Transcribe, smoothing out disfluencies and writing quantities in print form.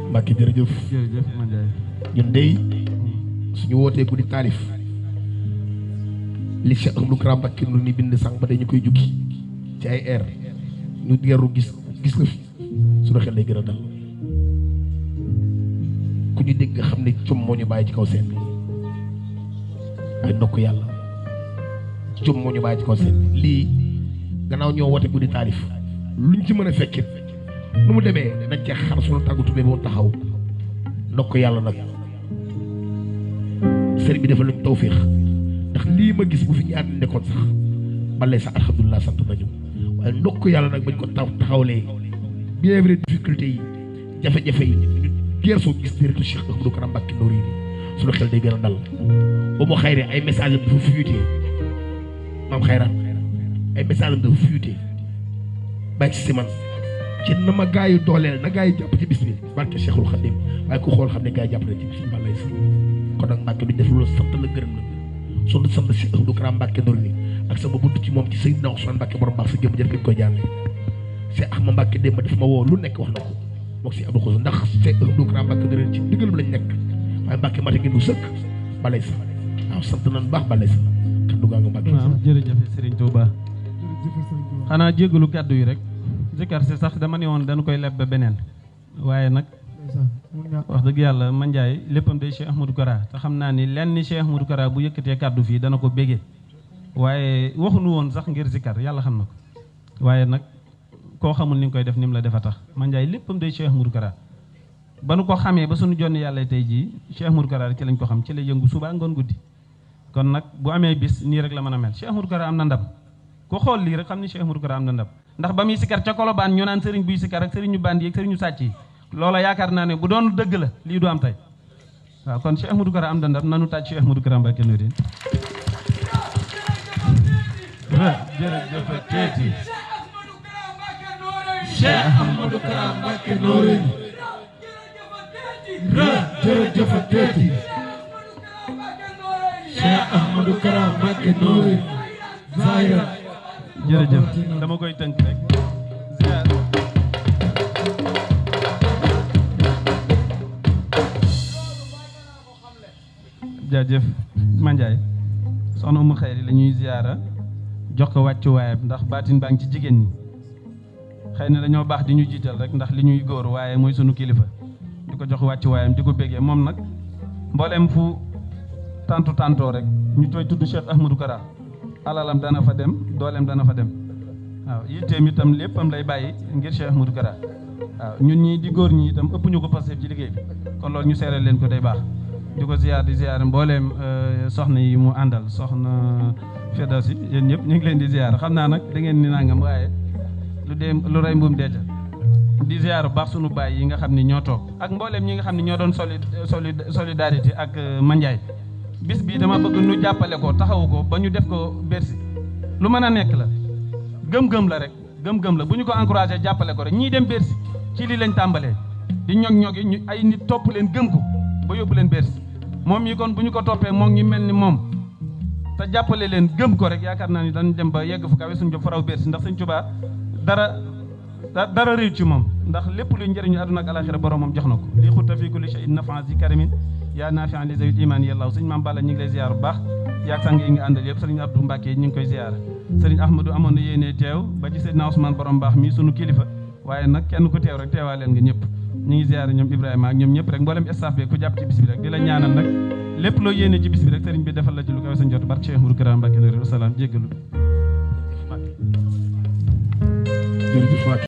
Mbacke jërëjëf ñun dey suñu wootee guddi taalif li Cheikh Ahmadou Kara Mbacké nu ni bind sànq ba dañu koy jukki ci ay air ñu geru gis la fi suñu xel lay gën a dal ku ñu dégg nga xam ne com moo ñu bàyyi ci kaw seen bi ay ndokk yàlla com moo ñu bàyyi ci kaw seen bi lii gannaaw ñoo woote guddi taalif luñ ci mën a fekkit nu mu demee nañ ca xar suñu tàggu tubé boo taxaw ndokk yàlla nag sëriñ bi defal nañu tawféex ndax lii ma gis bu fi ñu ànd nekkoon sax balay sax alhamdulilah sant nañu waaye ndokk yàlla nag bañ ko taxawlee bien vrai difficulté yi jafe-jafe yi ñu gersoo gis déretu Cheikh Ahmadou Kara Mbacké Noreyni suñu xel day gën a dal ba mu xayre ay message am dafa fuité maam xayra ay message am dafa fuité bàyyi ci man ci na ma gaa yi dooleel na gaa yi jàpp ci bis bi barke Cheikhul Khadim waaye ku xool xam ne gaa yi jàpp nañ ci bis bi lay sax kon nag Mbacké duñ def loolu sant la gërëm la sunu sant Cheikh Ahmadou Kara Mbacké Noreyni ak sama buntu ci moom ci Seydina Ousmane Mbacké borom baax sa jëm jëf koy jàlle Cheikh Ahmadou Mbacké démb daf ma woo lu nekk wax na ko mook si Abdou Khoudoss ndax Cheikh Ahmadou Kara Mbacké Noreyni ci ndigalam lañ nekk waaye Mbacké mate ngeen du sëkk balay sa waaw sant nañ baax balay sa kaddu gaa nga Mbacké. waaw jërëjëf Serigne Touba xanaa jéggalu kaddu yi rek zikar si sax dama ne woon dañu koy leb ba beneen waaye nag wax dëgg yàlla man Ndiaye léppam day Cheikh Ahmadou Kara te xam naa ni lenn Cheikh Ahmadou Kara bu yëkkatee kaddu fii dana ko bégee waaye waxuñu woon sax ngir zikar yàlla xam na ko waaye nag koo xamul ni nga koy def ni mu la defa tax man Ndiaye léppam day Cheikh Ahmadou Kara ba nu ko xamee ba suñu jonn yàlla tey jii Cheikh Ahmadou Kara ci lañ ko xam ci la yëngu suba ngoon guddi kon nag bu amee bis nii rek la mën a mel Cheikh Ahmadou Kara am na ndam ku xool lii rek xam ni Cheikh Ahmadou Kara am na ndam ndax ba muy sikar ca Kolobaan ñu naan sëriñ buy sikar ak sëriñ ñu bandi ak sëriñ ñu sàcc yi loola yaakaar naa ne bu doon dëgg la lii du am tey waaw kon Cheikh Ahmadou Kara am na ndam nanu tàcc Cheikh Ahmadou Kara Mbacké Noreyni jërëjëf teeti Cheikh Ahmadou Kara Mbacké Noreyni jërëjëf teeti Cheikh Ahmadou Kara Mbacké Noreyni zahira jërëjëf dama koy tënk rek ziar jaajëf Mandiaye soxna Umu Xayri la ñuy ziara jox ko wàccuwaayam ndax baatin baa ngi ci jigéen ñi xëy na dañoo baax di ñu jiital rek ndax li ñuy góor waaye mooy sunu kilifa di ko jox wàccuwaayam di ko béggee moom nag mbooleem fu tantoo rek ñu koy tudd Cheikh Ahmadou Kara alalam dana fa dem dooleem dana fa dem waaw yitteem itam léppam lay bàyyi ngir Cheikh Ahmadou Kara waaw ñun ñii di góor ñi itam ëpp ñu ko passé ci liggéey bi kon loolu ñu seeral leen ko day baax di ko ziar di ziar mbooleem soxna yi mu àndal soxna Firdawsi yéen ñëpp ñu ngi leen di ziar xam naa nag da ngeen ni nangam waaye lu rey mbuum deeca di ziar bu baax sunu baay yi nga xam ni ñoo toog ak mbooleem ñi nga xam ne ñoo doon solidarité ak Mandiaye bis bi dama bëgg nu jàppale ko taxawu ko ba ñu def ko Bercy lu mën a nekk la gëm-gëm la rek gëm-gëm la bu ñu ko encouragé jàppale ko rek ñii dem Bercy ci lii lañ tàmbalee di ñog-ñogi ñu ay nit topp leen gëm ko ba yóbbu leen Bercy moom yi kon bu ñu ko toppee moom ñi mel ni moom te jàppale leen gëm ko rek yaakaar naa ni dañ dem ba yegg fu kawe suñu job faraw Bercy ndax Sëñ Tuubaa dara réew ci moom ndax lépp luy njëriñu àdduna ak alaxira boromam jox na ko lii xutta fii kulli shay'in naf'an zi karimin yaa naafi'an li zawil iman yàllaaw sëñ Maam Balla ñu ngi lay ziar bu baax yaag sang yi nga àndal yëpp sëriñ Abdou Mbacké ñu ngi koy ziar sëriñ Ahmadou amoon na yéene teew ba ci Seydina Ousmane borom baax mi sunu kilifa waaye nag kenn ku teew rek teewaa leen nga ñëpp ñu ngi ziar ñoom Ibrahima ak ñoom ñëpp rek mboolem staff bi ku jàpp ci bis bi rek di la ñaanal nag lépp loo yéene ci bis bi rek sëriñ bi defal la ci lu kawe sa njort barke Cheikh Ahmadou Kara Mbacké Noreyni wasalaam jéggalu